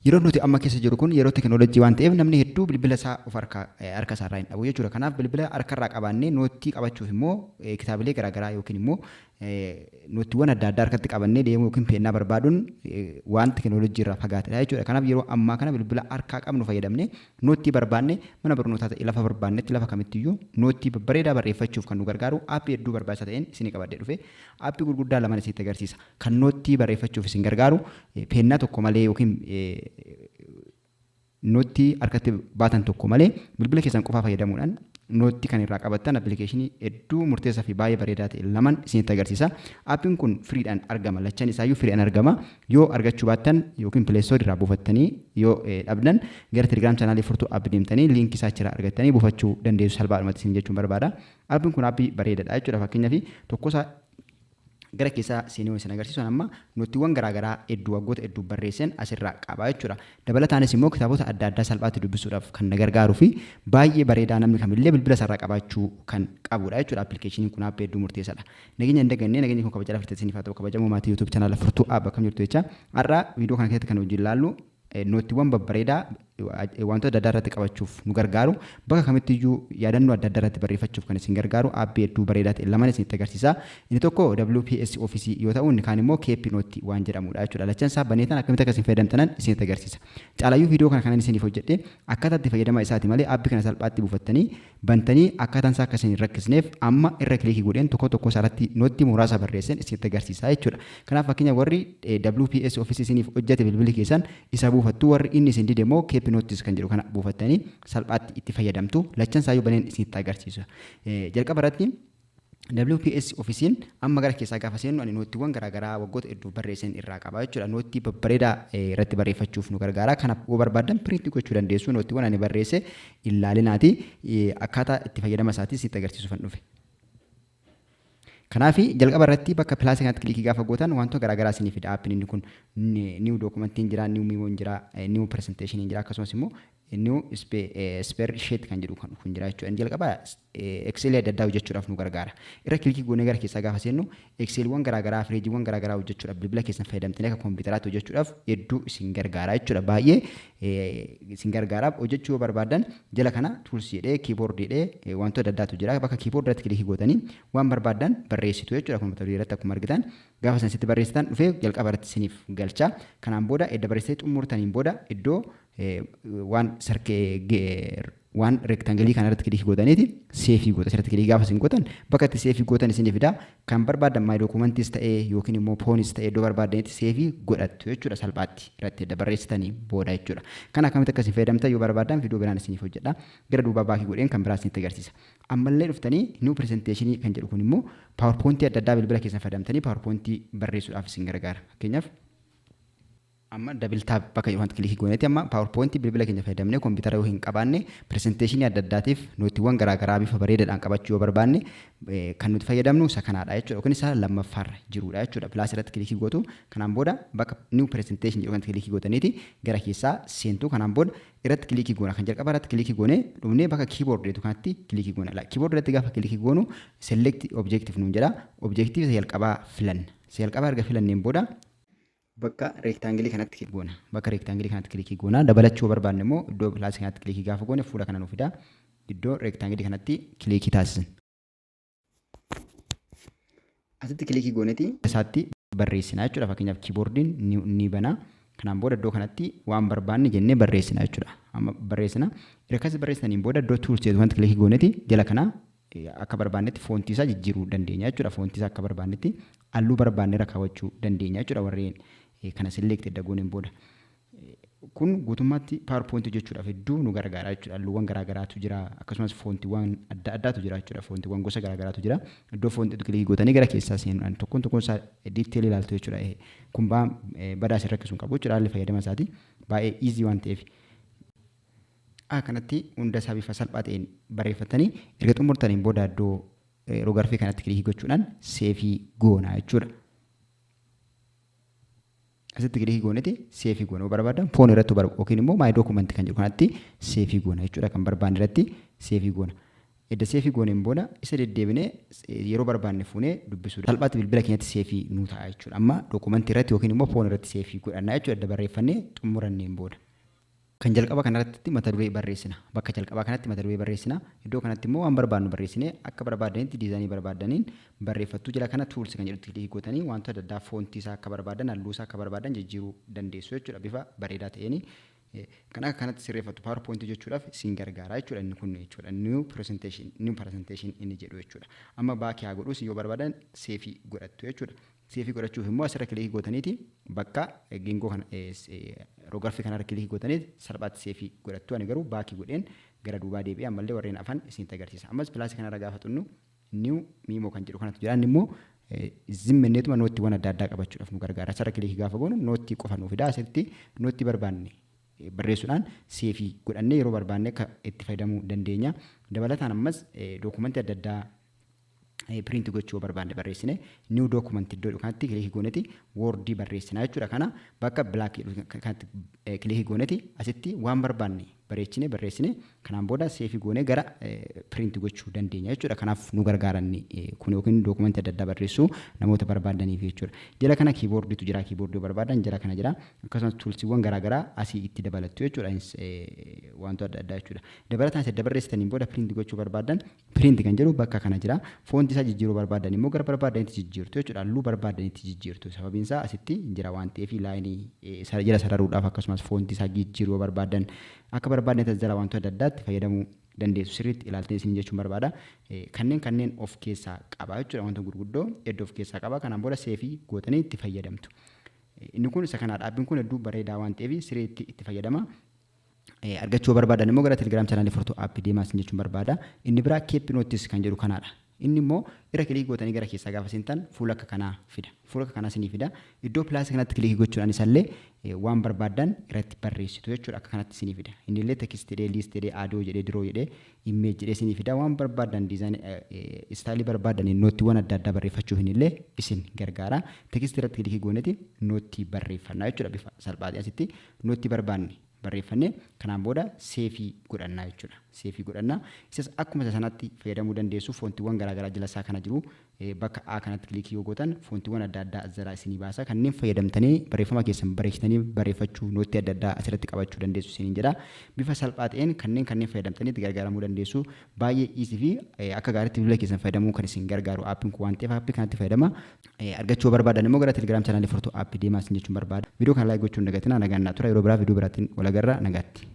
Yeroo nuti amma keessa jiru kun yeroo teekinooloojii waan ta'eef, namni hedduu bilbila isaa of harka harka isaarraa hin dhabu jechuudha. Kanaaf bilbila harkarraa qabaannee noottii qabachuuf immoo kitaabilee garaagaraa yookiin immoo noottiiwwan adda addaa harkatti qabannee deemuu yookiin peennaa barbaaduun waan teekinooloojii irraa fagaatedha jechuudha. Kanaaf yeroo ammaa kana bilbila harkaa qabnu fayyadamnee noottii barbaanne, mana barnootaa ta'e, lafa barbaannetti, lafa kamittiyyuu noottii babbareedaa barreeffachuuf kan nu gargaaru aappii hedduu barbaachisaa ta'een isinii qabadhee dhufe. Aappii gurguddaa lama isinitti agarsiisa. Kan noottii barreeffachuuf isin gargaaru, peennaa tokko malee yookiin noottii harkatti baatan tokko malee, bilbila keessan qofaa fayyadamuudhaan noottii kan irraa qabattan appilikeeshinii hedduu murteessaa fi baay'ee bareedaa ta'e laman isinitti agarsiisa. Aappiin kun firiidhaan argama. Lachan isaayyuu firiidhaan argama. Yoo argachuu baattan yookiin Play Store irraa buufattanii yoo dhabdan, gara Telegram chaanaalii Furtuu App deemtanii liinkii isaa achirraa argattanii buufachuu dandeessu salphaadhumatti isin jechuun barbaada. Aappiin kun aappii bareedaadha jechuudha. Fakkeenyaaf, tokkosaa gara keessaa seenee isin agarsiisu, amma noottiiwwan garaagaraa hedduu waggoota hedduu barreessan asirraa qaba jechuudha. Dabalataanis immoo kitaabota adda addaa salphaatti dubbisuudhaaf kan na gargaaruu fi baay'ee bareedaa namni kamillee bilbila isaarraa qabaachuu kan qabudha jechuudha. Appilikeeshiniin kun aappii hedduu murteessaadha. Nageenya hin dagannee, nageenya kun kabajaa lafti isiniif haa ta'u. Kabajamoo maatii YouTube chaanaala Furtuu App, akkam jirtu jecha. Har'a viidiyoo kana keessatti kan hojii ilaallu noottiiwwan babbareedaa wantoota adda addaa irratti qabachuuf nu gargaaru, bakka kamittiyyuu yaadannoo adda addaa irratti barreeffachuuf kan isin gargaaru aappii hedduu bareedaa ta'e lamaan isinitti agarsiisa. Inni tokko WPS Office yoo ta'u, inni kaan immoo Keep Note waan jedhamudha jechuudha. Lachan isaa baneetan akkamitti akka isin fayyadamtanan isinitti agarsiisa. Caalayyuu viidiyoo kana kanan isiniif hojjedhe akkaataa itti fayyadama isaati malee, aappii kana salphaatti buufattanii bantanii akkaataan isaa akka isin hin rakkisneef amma irra kilikii godheen tokko tokko isaarratti noottii muraasa barreessan isinitti agarsiisa jechuudha. Kanaaf fakkeenya, warri WPS Office isiniif hojjete bilbilli keessan isa buufattu, warri inni isin dide immoo Keep Notes kan jedhu kana buufattanii salphaatti itti fayyadamtu. Lachan isaayyuu baneen isinitti agarsiisa. Jalqaba irratti WPS Office'n amma gara keessaa gaafa seennu, ani noottiiwwan garaagaraa waggoota hedduu barreessan irraa qaba jechuudha. Noottii babbareedaa irratti barreeffachuuf nu gargaara. Kana yoo barbaaddan piriintii gochuu dandeessu. Noottiiwwan ani barreesse ilaalinaati. Akkaataa itti fayyadama isaatii isinitti agarsiisuufan dhufe. Kanaaf jalqaba irratti bakka pilaasii kanatti kilikii gaafa gootan wantoota garaagaraa isinii fida aappiin inni kun. New dookumentiin jira, new memoon jira, new presentationiin jira, akkasumas immoo new spreadsheet kan jedhu kun jira jechuudha. Inni jalqaba Excel adda addaa hojjechuudhaaf nu gargaara. Irra kilikii goonee gara keessaa gaafa seennu, Excelwwan garaagaraa, fireejiiwwan garaagaraa hojjechuudhaaf, bilbila keessan fayyadamtanii akka kompiitaraatti hojjechuudhaaf hedduu isin gargaara jechuudha. Baay'ee isin gargaara. Hojjechuu yoo barbaadan jala kana tools jedhee, keyboard jedhee, wantoota adda addaatu jira. Bakka keyboard irratti kilikii gootanii waan barbaadan barreessitu jechuudha. Kun mata duree irratti akkuma argitan gaafa isin asitti barreessitan dhufee jalqaba irratti isiniif galcha. Kanaan booda edda barreessitee xumurtaniin booda iddoo waan sarkee waan rectangle kana irratti kilikii gootaniiti seefii goota. Asirratti kilikii gaafa isin gootan bakka itti seefii gootan isinii fida. Kan barbaadan my dookumentis ta'ee yookiin immoo phoonis ta'ee iddoo barbaadanitti seefii godhattu jechuudha, salphaatti irratti edda barreessitanii booda jechuudha. Kana akkamitti akka isin fayyadamtan yoo barbaadan viidiyoo biraan isiniif hojjedha. Gara duubaa baakii godheen kan biraa isinitti agarsiisa. Ammallee dhuftanii new presentation kan jedhu kun immoo PowerPointii adda addaa bilbila keessan fayyadamtanii PowerPointii barreessuudhaaf isin gargaara. Fakkeenyaaf, amma double tap bakka wanti kilikii gooneeti amma PowerPointii bilbila keenya fayyadamnee, kompiitara yoo hin qabaanne, presenteeshinii adda addaatiif noottiiwwan garaagaraa bifa bareedaadhaan qabachuu yoo barbaanne kan nuti fayyadamnu isa kanaadha jechuudha. Yookiin isa lammaffaarra jirudha jechuudha. Pilaas irratti kilikii gootu. Kanaan booda bakka new presentation jedhu kanatti kilikii gootaniiti gara keessaa seentu. Kanaan booda irratti kilikii goona. Kan jalqaba irratti kilikii goonee dhufnee bakka keyboard jedhu kanatti kilikii goona. Keyboard irratti gaafa kilikii goonu select objective nuun jedha. Objective isa jalqabaa filanna. Isa jalqabaa erga filanneen booda bakka reektaangilii kanatti kilikii goona. Bakka reektaangilii kanatti kilikii goona. Dabalachuu barbaanne immoo iddoo pilaasii kanatti kilikii gaafa goone fuula kana nu fida. Iddoo reektaangilii kanatti kilikii taasisan. Asitti kilikii gooneeti isaatti barreessina jechuudha. Fakkeenyaaf, kiiboordiin ni bana. Kanaan booda iddoo kanatti waan barbaanne jennee barreessina jechuudha. Amma barreessina. Erga akkas barreessitaniin booda iddoo tools jedhu kanatti kilikii gooneeti jala kana akka barbaannetti foontii isaa jijjiiruu dandeenya jechuudha. Foontii isaa akka barbaannetti halluu barbaanne irra kaawwachuu dandeenya jechuudha, warreen kana select edda gooneen booda. Kun guutummaatti PowerPoint hojjechuudhaaf hedduu nu gargaara jechuudha. Halluuwwan garaagaraatu jira, akkasumas foontiiwwan adda addaatu jira jechuudha. Foontiiwwan gosa garaagaraatu jira. Iddoo foontiitu kilikii gootanii gara keessaa seenuudhaan tokkoon tokkoon isaa detail ilaaltu jechuudha. Kun badaa isin rakkisuu hin qabu jechuudha. Haalli fayyadama isaati baay'ee easy waan ta'eef. Kanatti hunda isaa bifa salphaa ta'een barreeffatanii erga xumurtaniin booda iddoo rogarfee kanatti kilikii gochuudhaan seefii goona jechuudha. Asitti kilikii gooneeti seefii goona. Yoo barbaadan phone irratti yookiin immoo my dookumentii kan jedhu kanatti seefii goona jechuudha. Kan barbaanne irratti seefii goona. Edda save gooneen booda isa deddeebinee yeroo barbaanne fuunee dubbisuu salphaatti bilbila keenyatti save nuu ta'a jechuudha. Amma dookumentii irratti yookiin immoo phone irratti save godhannaa jechuudha, edda barreeffannee xumuranneen booda. Kan jalqaba kanarratti mata duree barreessina. Bakka jalqabaa kanatti mata duree barreessina. Iddoo kanatti immoo waan barbaadnu barreessinee akka barbaadanitti design barbaadaniin barreeffattu. Jala kana tools kan jedhutti click gootanii wantoota adda addaa, font isaa akka barbaadan, halluu isaa akka barbaadan jijjiiruu dandeessu jechuudha, bifa bareedaa ta'een. Kan akka kanatti sirreeffattu PowerPoint jechuudhaaf isin gargaara jechuudha inni kun jechuudha. New presentation inni jedhu jechuudha. Amma back haa godhus, yoo barbaadan save godhattu jechuudha. Save godhachuuf immoo asirra click gootaniiti bakka geengoo kana, rogarfii kanarra click gootaniiti salphaatti save godhattu. Ani garuu back godheen gara duubaa deebi'ee ammallee warreen afan isinitti agarsiisa. Ammas plus kanarra gaafa xunnu new memo kan jedhu kanatu jira. Inni immoo zimmenneetuma noottiiwwan adda addaa qabachuudhaaf nu gargaara. Asirra click gaafa goonu note qofa nu fida. Asitti note barbaanne barreessuudhaan save godhannee yeroo barbaanne akka itti fayyadamuu dandeenya. Dabalataan ammas dookumentii adda addaa print gochuu barbaanne barreessine new document iddoo kanatti click gooneti Word barreessina jechuudha. Kana bakka blank kanatti click gooneti asitti waan barbaanne bareechine barreessine kanaan booda save goonee gara print gochuu dandeenya jechuudha. Kanaaf nu gargaaranni kun yookiin dookumentii adda addaa barreessuu namoota barbaadaniif jechuudha. Jala kana keyboardiitu jira. Keyboard barbaadan jala kana jira. Akkasumas toolsiiwwan garaagaraa asii itti dabalattu jechuudha. Wantoota adda addaa jechuudha. Dabalataan isa barreessitaniin booda print gochuu barbaadan print kan jedhu bakka kana jira. Font isaa jijjiiruu barbaadan immoo gara barbaadanitti jijjiirtu jechuudha. Halluu barbaadanitti jijjiirtu. Sababiin isaa asitti jira waan ta'eef, line jala sararuudhaaf, akkasumas font isaa jijjiiruu barbaadan akka barbaadanitti jala wantoota adda addaatti fayyadamuu dandeessu. Sirriitti ilaaltanii isin jechuun barbaada. Kanneen of keessaa qaba jechuudha. Wanta gurguddoo hedduu of keessaa qaba. Kanaan booda save gootanii itti fayyadamtu. Inni kun isa kanaadha. Aappiin kun hedduu bareedaa waan ta'eef sirriitti itti fayyadama. Argachuu barbaadan immoo gara Telegram channel Furtuu App deemaa isin jechuun barbaada. Inni biraa Keep Notes kan jedhu kanaadha. Inni immoo irra click gootanii gara keessaa gaafa seentan fuula akka kanaa fida. Fuula akka kanaa isinii fida. Iddoo plus kanatti click gochuudhaan isallee waan barbaadan irratti barreessitu jechuudha. Akka kanatti isinii fida. Inni illee text jedhee, list jedhee, audio jedhee, draw jedhee, image jedhee isinii fida. Waan barbaadan, design style barbaadan noottiiwwan adda addaa barreeffachuuf illee isin gargaara. Text irratti click gooneti note barreeffannaa jechuudha, bifa salphaatiin asitti note barbaanne barreeffannee kanaan booda save godhannaa jechuudha. Save godhannaa. Isas akkuma isa sanatti fayyadamuu dandeessu. Foontiiwwan garaagaraa jala isaa kana jiru. Bakka A kanatti click yoo gootan foontiiwwan adda addaa as jalaa isinii baasa. Kanneen fayyadamtanii barreeffama keessan bareechitanii barreeffachuu, note adda addaa asirratti qabachuu dandeessu isiniin jedha. Bifa salphaa ta'een kanneen fayyadamtanii itti gargaaramuu dandeessu. Baay'ee easy fi akka gaariitti bilbila keessan fayyadamuu kan isin gargaaru aappiin kun waan ta'eef aappii kanatti fayyadama. Argachuu barbaadan immoo gara Telegram channel Furtuu App deemaa isin jechuun barbaada. Viidiyoo kana like gochuun dagatinaa. Nagaan naa tura. Yeroo biraa viidiyoo biraatiin wal agarra, nagaatti.